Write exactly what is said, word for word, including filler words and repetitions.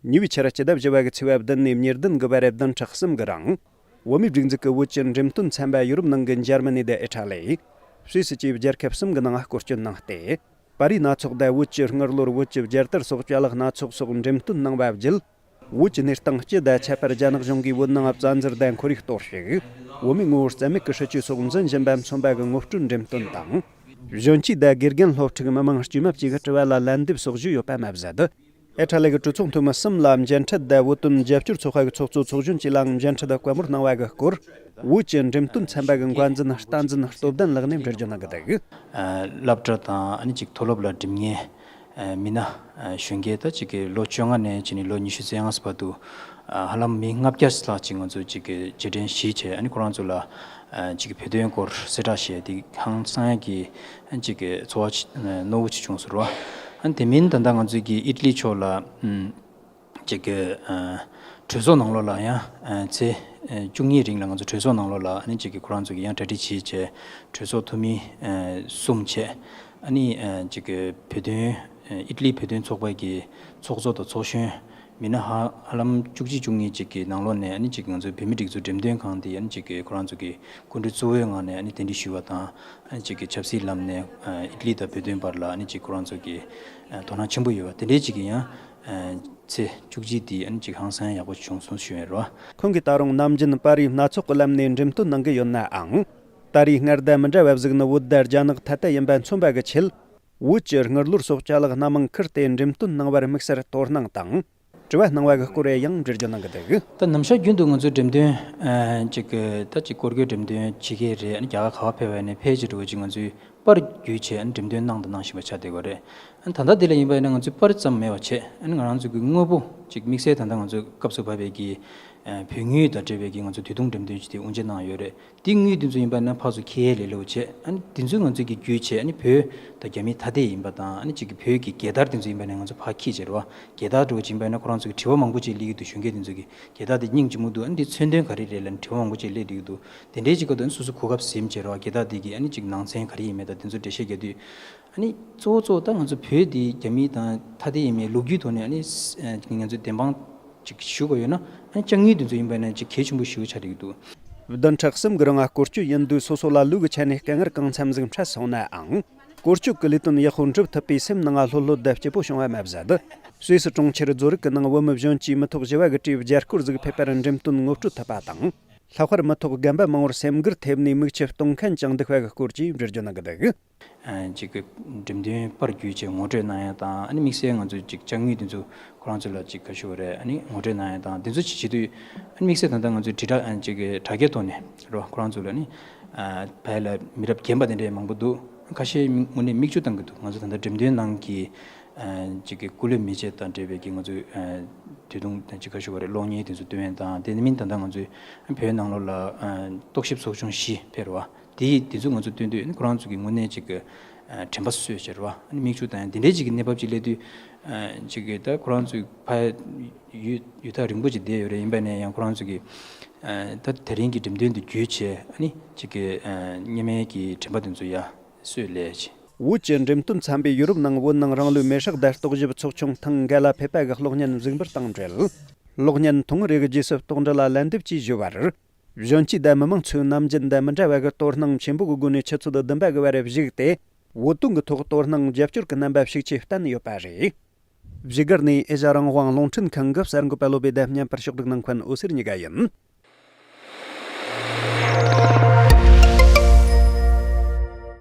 ཉེ་བའི་ཆར་སྤྱི་ཟླ་བཞི་པ་གི་ཚེས་པ་བདུན་ནས་ཉེར་བདུན་གི་བར་བདུན་ཕྲག་གསུམ་གི་རིང་། བོད་མིའི་སྒྲིག་འཛུགས་ཀྱི་བོད་ཀྱི་འགྲེམས་སྟོན་ཚན་པ་ཡུ་རོབ་ནང་གི་འཇར་མ་ནི་དང་ཨི་ཊ་ལི། སུད་སི་བཅས་རྒྱལ་ཁབ་གསུམ་གི་ནང་སྐོར་སྐྱོད་གནང་སྟེ། པར་རིས་སྣ་ཚོགས་དང་བོད་ཀྱི་དངུལ་ལོར་བོད་ཀྱི་རྒྱལ་དར་སོགས་ཅ་ལག་སྣ་ཚོགས་སོགས་འགྲེམས་སྟོན་གནང་བ་བརྒྱུད། བོད་ཀྱི་གནས་སྟངས་སྤྱི་དང་ཁྱད་པར་རྒྱ་ནག་གཞུང་གིས་བོད་ནང་བཙན་འཛུལ་དང་ཁོར་ཡུག་གཏོར་བཤིག་བོད་མིའི་ངོ་བོ་རྩ་མེད་ཀྱི་སྲིད་ཇུས་སོགས་འཛིན་བཞིན་པ་མཚོན་པ་གི་ངོ་སྤྲོད་འགྲེམས་སྟོན་དང་། གཞོན་སྐྱེས་དང་དགེ་རྒན་སློབ་ཕྲུག་མི་མང་དཀྱུས་མ་བཅས་ཀྱི་དྲི་བ་ལ་ལན་འདེབས་སོགས་ཞུས་ཡོད་པ་མ་ཟད། ཨི་ཊ་ལི་གི་གྲོས་ཚོགས་འཐུས་མི་གསུམ་ལ་མཇལ་འཕྲད་དང་བོད་དོན་རྒྱབ་སྐྱོར་ཚོགས་པ་གི་ཚོགས་གཙོ་ཚོགས་གཞོན་བཅས་ལའང་མཇལ་འཕྲད་དང་བཀའ་མོལ་གནང་བ་གི་སྐོར། བོད་ཀྱི་འགྲེམས་སྟོན་ཚན་པ་གི་འགོ་འཛིན་བསྟན་འཛིན་སྟོབས་ལྡན་ལགས་ནས་འགྲེལ་བརྗོད་གནང་གི་འདུག་སློབ་གྲྭ་དང་ཨ་ནི་ཅིག་མཐོ་སློབ་ལ་འགྲིམ་མཁན་མི་སྣ་གཞོན་སྐྱེས་ད་ཅིག་གི་ལོ་བཅོ་ལྔ་ནས་བྱས་ནས་ལོ་ཉི་ཤུ་རྩ་ལྔ་བར་དུ་ཧ་ལམ་མི་ལྔ་བརྒྱ་ལྷག་ཅིག་ང་ཚོ་ཅིག་གི་རྗེས་དྲན་ཞུས་བྱས། ཨ་ནི་ཁོ་རང་ཚོ་ལ་ཅིག་གི་བོད་དོན་སྐོར་གསལ་བསྒྲགས་བྱས་ཏེ་ཧང་སང་ཡག་གི་ཅིག་གི་ཚོར་བ་རྣོ་བོ་ཅིག་བྱུང་སོང་ར། ཨ་ནི་དེ་མིན་ད་ལྟ་ང་ཚོ་གི་ཨི་ཊ་ལི་ཕྱོགས་ལ། ཅིག་གི་ཨ་གྲོས་ཚོགས་ནང་ལོགས་ལ་ཡང་ཨ་ཚེས་ཨ་བཅུ་གཉིས་རིང་ལ་ང་ཚོ་གྲོས་ཚོགས་ནང་ལོགས་ལ་ཨ་ནི་ཅིག་གི་ཁོ་རང་ཚོ་གི་ཡང་གྲ་སྒྲིག་བྱས་བྱས་གྲོས་ཚོགས་འཐུས་མི་ཨ་གསུམ་བྱས། ཨ་ནི་ཨ་ཅིག་གི་བོད་དོན་ཨ་ཨི་ཊ་ལིའི་བོད་དོན་ཚོགས་པ་གི་ཚོགས་གཙོ་དང་ཚོགས་གཞོན་མི་སྣ་ཧ་ཧ་ལམ་བཅུ་གཅིག་བཅུ་གཉིས་ཅིག་གི་ནང་ལོགས་ནས་ཨ་ནི་ཅིག་གི་ང་ཚོའི་བོད་མི་སྒྲིག་འཛུགས་འགྲེམས་སྟོན་ཁང་དེ་ཨ་ནི་ཅིག་གི་ཁོ་རང་ཚོ་གི་སྐུ་མགྲོན་གཙོ་བོའི་ངང་ནས་ཨ་ནི་གདན་འདྲེན་ཞུས་པ་དང་། ཨ་ནི་ཅིག་གི་ཆབ་སྲིད་ལམ་ནས་ཨ་ཨི་ཊ་ལི་དང་བོད་དོན་བར་ལ་ཨ་ནི་ཅིག་ཁོ་རང་ཚོ་གི་ཨ་དོ་སྣང་ཆེན་པོ་ཡོད་པ་དེ་འདྲའི་ཅིག་གི་ཡང་། ཨ་ཚེས་བཅུ་གཅིག་དེ་ཨ་ནི་ཅིག་ཧང་སང་ཡག་པོ་བྱུང་སོང་ཞུ་ཡོད་རེད་བ། ཁོང་གིས་ད་རུང་ནམ་རྒྱུན་པར་རིས་སྣ་ཚོགས་ཀྱི་ལམ་ནས་འགྲེམས་སྟོན་གནང་གི་ཡོད་ནའང་། ད་རེས་སྔར་དང་མི་འདྲ་བ་ཟིག་ནི་བོད་དང་རྒྱ་ནག་ཐ་དད་ཡིན་པ་མཚོན་པ་གི་ཆེད། བོད་ཀྱི་དངུལ་ལོར་སོགས་ཅ་ལག་སྣ་མང་ཁུར་ཏེ་འགྲེམས་སྟོན་གནང་བར་དམིགས་བསལ་དོ་སྣང་དང་། དྲི་བ་གནང་བ་གི་སྐོར་ཡང་འགྲེལ་བརྗོད་གནང་གི་འདུག་ད་ནམ་ཞག་རྒྱུན་དུ་ང་ཚོའི་འགྲེམས་སྟོན་ཨ་ཅིག་གི་ད་ཅིག་སྐོར་སྐྱོད་འགྲེམས་སྟོན་བྱེད་ཀྱི་རེད། ཨ་ནི་རྒྱ་གར་ག་བ་ཕེབས་པ་ནས་ཕལ་ཆེར་འགྲོ་བ་ཅིག་ང་ཚོའི་པར་བརྒྱུད་བྱས་ཨ་ནི་འགྲེམས་སྟོན་གནང་དང་གནང་བཞིན་པ་ཆགས་བསྡད་ཡོད་རེད། ཨ་ནི་ད་ལྟ་འདི་ལ་ཡིན་པ་ཡིན་ན་ང་ཚོའི་པར་ཙམ་མེད་པ་བྱས། ཨ་ནི་ང་རང་ཚོ་གི་དངོས་པོ་ཅིག་དམིགས་བསལ་ད་ལྟ་ང་ཚོ་སྐབས་སུ་བབས་པའི་གི་ཨ་བོད་དངུལ་དང་འབྲེལ་བའི་གི་ང་ཚོ་དུས་ཐུང་འགྲེམས་སྟོན་ཅིག་དེ་དབུ་འབྱེད་གནང་ཡོད་རེད། དེ་དངུལ་དེ་ཚོ་ཡིན་པ་ན་ཕར་ཚུར་འཁྱེར་ཡས་ལས་སླ་པོ་བྱས། ཨ་ནི་དེ་ཚོ་ང་ཚོས་ཀྱི་བརྒྱུད་བྱས་ཨ་ནི་བོད་དང་རྒྱ་མི་ཐ་དད་ཡིན་པ་དང་། ཨ་ནི་གཅིག་གི་བོད་ཀྱི་རྒྱལ་དར་དེ་ཚོ་ཡིན་པ་ན་ང་ཚོ་ཕར་འཁྱེར་བྱས་རེད་བ། རྒྱལ་དར་འདྲ་བོ་ཅིག་ཡིན་པ་ན་ཁོ་རང་ཚོ་གི་དྲི་བ་མང་པོ་ཅིག་སླེབས་ཀྱི་འདུག་གཞོན་སྐྱེས་དེ་ཚོ་གི་རྒྱལ་དར་དེ་སྙིང་རྗེ་མོ་འདུག་ཨ་ནི་དེ་མཚོན་དོན་ག་རེ་རེད་ལབ་ནས་དྲི་བ་མང་པོ་ཅིག་སླེབས་ཀྱི་འདུག་དེ་འདྲའི་ཅིག་ག་དུས་སོ་སོ་གོ་སྐབས་ཟིན་བྱས་རེད་བ། རྒྱལ་དར་དེ་གི་ཨ་ནི་ཅིག་ནང་ཚན་ག་རེ་ཡིན་མིན་དང་དེ་ཚོ་འགྲེལ་བཤད་རྒྱག་དུས། ཨ་ནི་གཙོ་བོ་གཙོ་བོ་ད་ང་ཚོ་བོད་དེ་རྒྱ་མི་དང་ཐ་དད་ཡིན་མིན་ལོ་རྒྱུས་ཐོག་ནས་ཨ་ནི་ས་ཨ་ང་ཚོ་བདེན་དཔང་ཅིག་ཞུ་དགོས་ཡོད་ན། ཨ་ནི་ཅ་དངོས་དེ་ཚོ་ཡིན་པ་ན་ཅིག་གལ་ཆེན་པོ་ཞེ་པོ་ཆགས་ཀྱི་འདུག་བདུན་ཕྲག་གསུམ་གི་རིང་སྐོར་སྐྱོད་ཡིན་དུས་སོ་སོ་ལ་ལུག་གི་ཆ་ནས་དཀའ་ངལ་གང་འཚམ་ཟིག་འཕྲད་སོང་ནའང་། སྐོར་སྐྱོད་ཀྱི་ལས་དོན་ཡག་པོ་འགྲུབ་ཐུབ་པས་སེམས་ནང་ལྷོད་ལྷོད་དང་སྐྱིད་པོ་བྱུང་བ་མ་ཟད། སུད་སི་གྲོང་ཁྱེར་ཛོ་རིག་གི་ནང་བོད་མི་གཞོན་སྐྱེས་མི་ཐོག་བཞི་བ་གི་གྲས་རྒྱ་སྐོར་ཟིག་ཕེབས་པར་འགྲེམས་སྟོན་ངོ་སྤྲོད་ཐུབ་པ་དང་། ལྷག་པར་མི་ཐོག་རྒན་པ་མང་བོར་སེམས་འགུལ་ཐེབས་ནས་མིག་ཆུ་གཏོང་མཁན་ཀྱང་འདུག་པ་གི་སྐོར་གྱིས་འགྲེལ་བརྗོད་གནང་གི་འདུག་ཨ་ཅིག་གི་འགྲེམས་སྟོན་པར་བརྒྱུད་བྱས་ངོ་སྤྲོད་གནང་ཡ་དང་། ཨ་ནི་དམིགས་བསལ་ང་ཚོས་ཅིག་ཅ་དངོས་དེ་ཚོ་ཁོ་རང་ཚོ་ལ་ཅིག་ག་ཞུ་བ་རེད། ཨ་ནི་ངོ་སྤྲོད་གནང་ཡ་དང་དེ་ཚོ་ཅིག་བྱེད་དུས། ཨ་ནི་དམིགས་བསལ་ད་ལྟ་ང་ཚོས་དྲིལ་བསྒྲགས་ཨ་ཅིག་གི་དྲ་རྒྱའི་ཐོག་ནས་རེད་བ། ཁོ་རང་ཚོ་ལ་ནི་ཨ་ཕ་ཡུལ་ལ་མི་རབས་རྒན་པ་དེ་འདྲས་མང་པོ་འདུག་ཁ་ཤས་མི་དངོས་གནས་མིག་ཆུ་བཏང་གི་འདུག་ང་ཚོ་ད་ལྟ་འགྲེམས་སྟོན་ནང་གི་ཨ་ཅིག་གི་སྐུ་ལུས་མེ་མཆོད་དང་འབྲེལ་བའི་གི་ང་ཚོའི་ཨ་དུས་ཐུང་དང་ཅིག་ག་ཞུ་བ་རེད། གློག་བརྙན་དེ་ཚོ་སྟོན་ཡ་དང་། དེ་མིན་ད་ལྟ་ང་ཚོའི་བོད་ནང་ལོགས་ལ་ཨ་རྟོག་ཞིབ་ཚོགས་ཆུང་བཞི་ཕེབས་རེད་བ། དེ་དེ་ཚོ་ང་ཚོ་སྟོན་དུས་ཁོ་རང་ཚོ་གི་དངོས་གནས་ཅིག་གི་ཨ་དྲན་པ་གསོས་བྱས་རེད་བ། ཨ་ནི་མིག་ཆུ་བཏང་ཡ་དེ་འདྲའི་ཅིག་གི་གནས་བབ་ཅིག་སླེབས་དུས། ཨ་ཅིག་གི་ད་ཁོ་རང་ཚོའི་ཕ་ཡུལ་ཡུལ་ཐག་རིང་པོ་ཅིག་བསྡད་ཡོད་རེད། ཡིན་པ་ནས་ཡང་ཁོ་རང་ཚོ་གི་ཨ་ད་དེ་རིང་གི་འགྲེམས་སྟོན་དེ་བརྒྱུད་བྱས་ཨ་ནི་ཅིག་གི་ཨ་སྔོན་མའི་གི་དྲན་པ་དེ་ཚོ་ཡར་གསོས་ལས་ཅིག་བོད་ཀྱི་འགྲེམས་སྟོན་ཚན་པས་ཡུ་རོབ་ནང་བོད་ནང་རང་ལུས་མེར་སྲེག་དང་རྟོག་ཞིབ་ཚོགས་ཆུང་ཐེངས་འགའ་ལ་ཕེབས་པ་གི་གློག་བརྙན་གཟིགས་འབུལ་དང་འབྲེལ། གློག་བརྙན་ཐུང་ངུ་རེ་གི་རྗེས་སུ་ལྟོ་འགྲིལ་ལ་ལན་འདེབས་ཀྱིས་ཞུས་པར། གཞོན་སྐྱེས་དང་མི་མང་ཚོས་ནམ་རྒྱུན་དང་མི་འདྲ་བ་གི་དོ་སྣང་ཆེན་པོ་གི་སྒོ་ནས་ཆུ་ཚོད་བདུན་པ་གི་བར་བཞུགས་ཏེ། བོད་དོན་གི་ཐོག་དོ་སྣང་རྒྱབ་སྐྱོར་གི་རྣམ་པ་ཤུགས་ཆེ་བསྟན་ཡོད་པ་རེད། བཞུགས་སྒར་ནས་ཨེ་ཤ་རང་དབང་རླུང་འཕྲིན་ཁང་གི་གསར་འགོད་པ་བློ་བྷེ་དང་མཉམ་པར་ཕྱོགས་སྒྲིག་གནང་མཁན་འོད་ཟེར་གཉིས་ཀ་ཡིན།